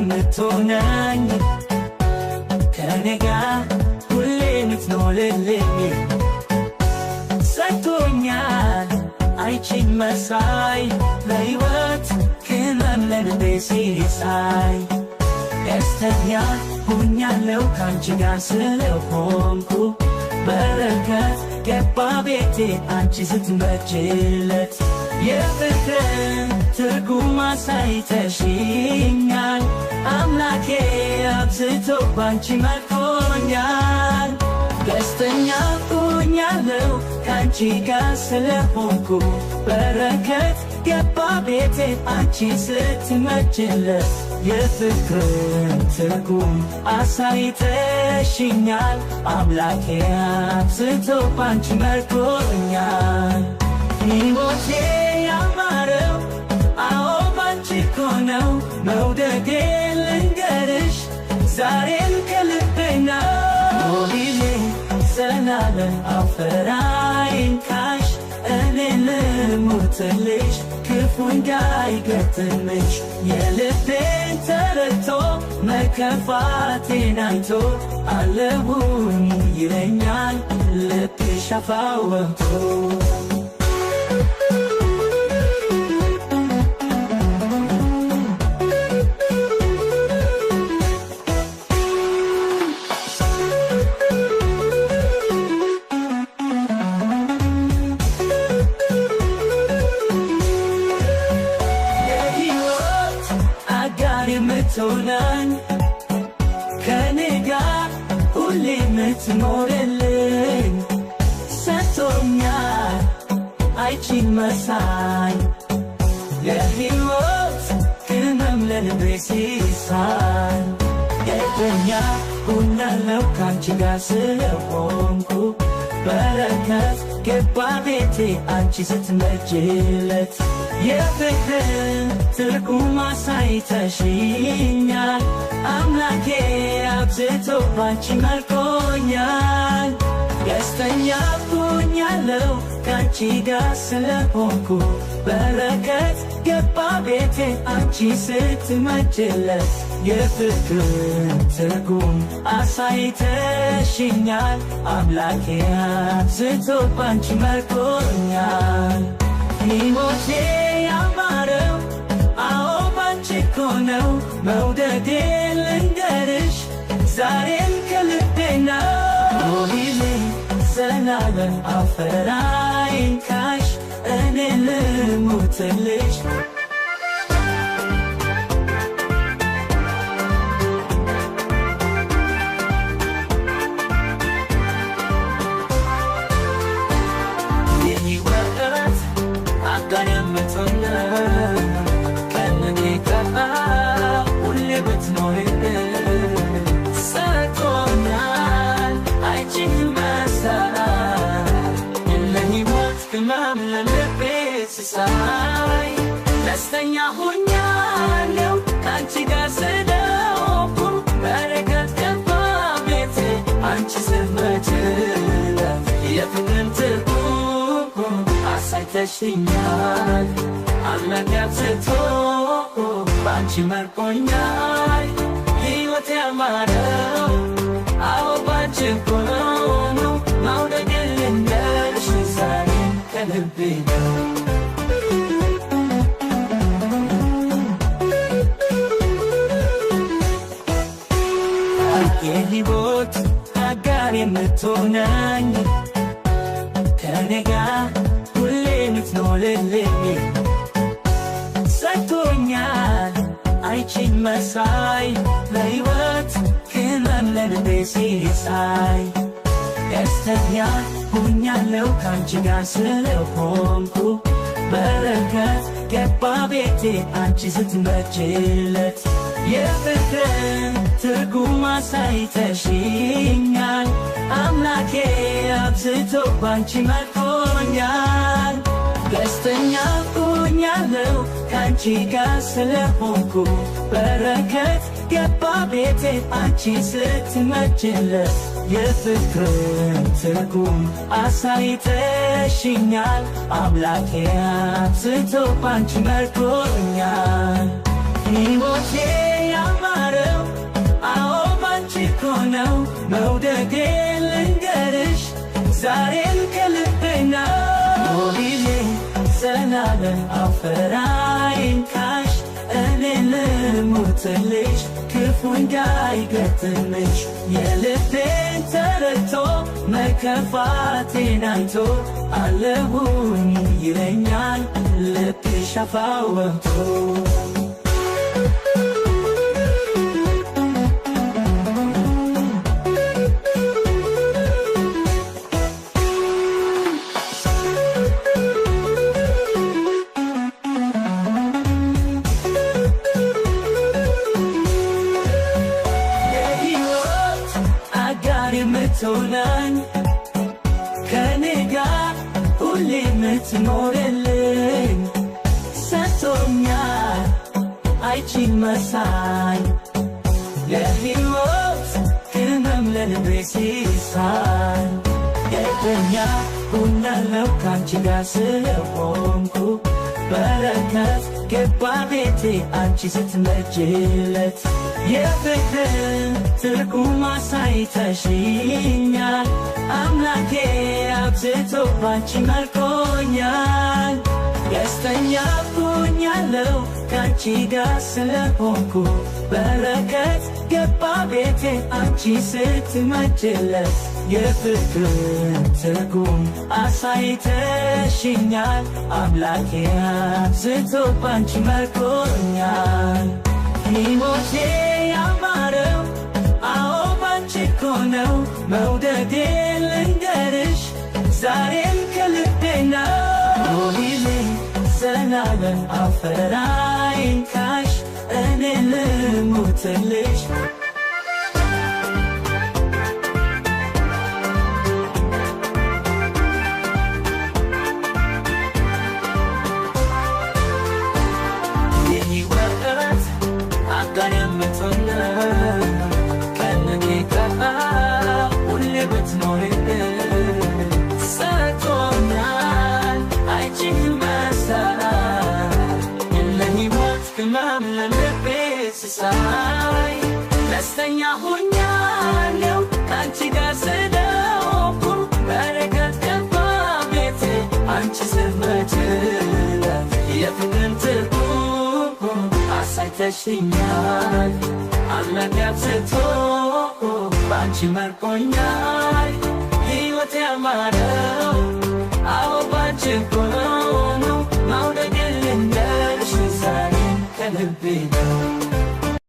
የምትሆነኝ ከኔ ጋር ሁሌ የምትኖርልኝ ሰጥቶኛል አይቺን መሳይ ለሕይወት ቅመም ለልቤ ሲሳይ ደስተኛ ሆኛለሁ ካንቺ ጋር ስለሆንኩ በረከት ገባ ቤቴ አንቺ ስትመጪለት የፍቅርን ትርጉም አሳይተሽኛል አምላኬ አብዝቶ ባንቺ መርኮኛል ደስተኛ ሆኛለሁ ካንቺ ጋር ስለሆንኩ በረከት ገባ ቤቴ አንቺ ስትመጪለት የፍቅርን ትርጉም አሳይተሽኛል አምላኬ አብዝቶ ባንቺ መርኮኛል ሕይወቴ ያማረው አዎ ባንቺ እኮ ነው መውደዴ ልንገርሽ ዛሬም ከልቤ ነው ኖሪልኝ ዘላለም አፈር አይንካሽ እኔ ልሙትልሽ ክፉ እንዳይገጥምሽ የልቤን ተረድቶ መከፋቴን አይቶ አለሁኝ ይለኛል ልብሽ አፋወቶ የሕይወት አጋር የምትሆነኝ ከኔ ጋር ሁሌ የምትኖርልኝ ሰጥቶኛል አይቺን መሳይ የሕይወት ቅመም ለልቤ ሲሳይ ደስተኛ ሆኛለሁ ካንቺ ጋር ስለሆንኩ በረከት ገባ ቤቴ አንቺ ስትመጪለት የፍቅርን ትርጉም አሳይተሽኛል አምላኬ አብዝቶ ባንቺ መርኮኛል ደስተኛ ሆኛለሁ ካንቺ ጋር ስለሆንኩ በረከት ገባ ቤቴ አንቺ ስትመጪለት የፍቅርን ትርጉም አሳይተሽኛል አምላኬ አብዝቶ ባንቺ መርኮኛል ሕይወቴ ያማረው አዎ ባንቺ እኮ ነው መውደዴ ልንገርሽ ዛሬም ከልቤ ነው ኖሪልኝ ዘላለም አፈር አይንካሽ እኔ ልሙትልሽ የሕይወት አጋር የምትሆነኝ ከእኔ ጋር ሁሌ ብትኖሪልኝ ሰጥቶኛል አይቺን መሳይ ለሕይወት ቅመም ለልቤ ሲሳይ ደስተኛ ሆኛለሁ ካንቺ ጋር ስለሆንኩ በረከት ገባ ቤቴ አንቺ ስትመጪለት የፍቅርን ትርጉም አሳይተሽኛል አምላኬ አብዝቶ ባንቺ መርቆኛል ሕይወቴ ያማረው አዎ ባንቺ እኮ ነው መውደዴ ልንገርሽ ዛሬም ከልቤ ነው የሕይወት አጋር የምትሆነኝ ከኔ ጋር ሁሌ የምትኖርልኝ ሰጥቶኛል አይቺን መሳይ ለሕይወት ቅመም ለልቤ ሲሳይ ደስተኛ ሆኛለሁ ካንቺ ጋር ስለሆንኩ በረከት ገባ ቤቴ አንቺ ስትመጪለት የፍቅርን ትርጉም አሳይተሽኛል አምላኬ አብዝቶ ባንቺ መርኮኛል ደስተኛ ሆኛለሁ ካንቺ ጋር ስለሆንኩ በረከት ገባ ቤቴ አንቺ ስትመጪለት የፍቅርን ትርጉም አሳይተሽኛል አምላኬ አብዝቶ ባንቺ መርኮኛል ሕይወቴ ያማረው ነው መውደዴ ልንገርሽ ዛሬም ከልቤ ነው። ኖሪልኝ ዘላለም አፈር አይንካሽ፣ እኔ ልሙትልሽ ክፉ እንዳይገጥምሽ። የልቤን ተረድቶ መከፋቴን አይቶ አለሁኝ ይለኛል ልብሽ አፋወጥቶ። የሕይወት አጋር የምትሆነኝ፣ ከኔ ጋር ሁሌ የምትኖርልኝ፣ ሰጥቶኛል አይቺን መሳይ ለሕይወት ህመም ለልቤ ሲሳይ። ደስተኛ ሆኛለሁ ካንቺ ጋር ስለሆንኩ፣ በረከት ገባ ቤቴ አንቺ ስትመጪለት። የፍቅርን ትርጉም አሳይተሽኛል፣ አምላኬ አብዝቶ ባንቺ መርቆኛል። ደስተኛ ሆኛለሁ ካንቺ ጋር ስለሆንኩ፣ በረከት ገባ ቤቴ አንቺ ስትመጪለት። የፍቅርን ትርጉም አሳይተሽኛል፣ አምላኬ አብዝቶ ባንቺ መርቆኛል። ሕይወቴ ያማረው አዎ ባንቺ እኮ ነው፣ መውደዴ ልንገርሽ ዛሬም ከልቤ ነው። ኖሪልኝ ዘላለም አፈር አይንካሽ፣ እኔ ልሙትልሽ። የሕይወት አጋር የምትሆን፣ ከእኔ ጋር ሁሌ ብትኖርልኝ፣ ሰጥቶኛል አይቺን መሳይ ለሕይወት ህመም ለልቤ ሲሳይ። ደስተኛ ሆኛለሁ ካንቺ ጋር ስለሆንኩ፣ በረከት ገባ ቤቴ አንቺ ስትመጪለት። የፍቅርን ትርጉም አሳይተሽኛል፣ አምላክ አብዝቶ ባንቺ መርቆኛል። ሕይወት ያማረው አዎ ባንቺ እኮ ነው፣ መውደዴን ልንገርሽ ዛሬም ከልቤ ነው።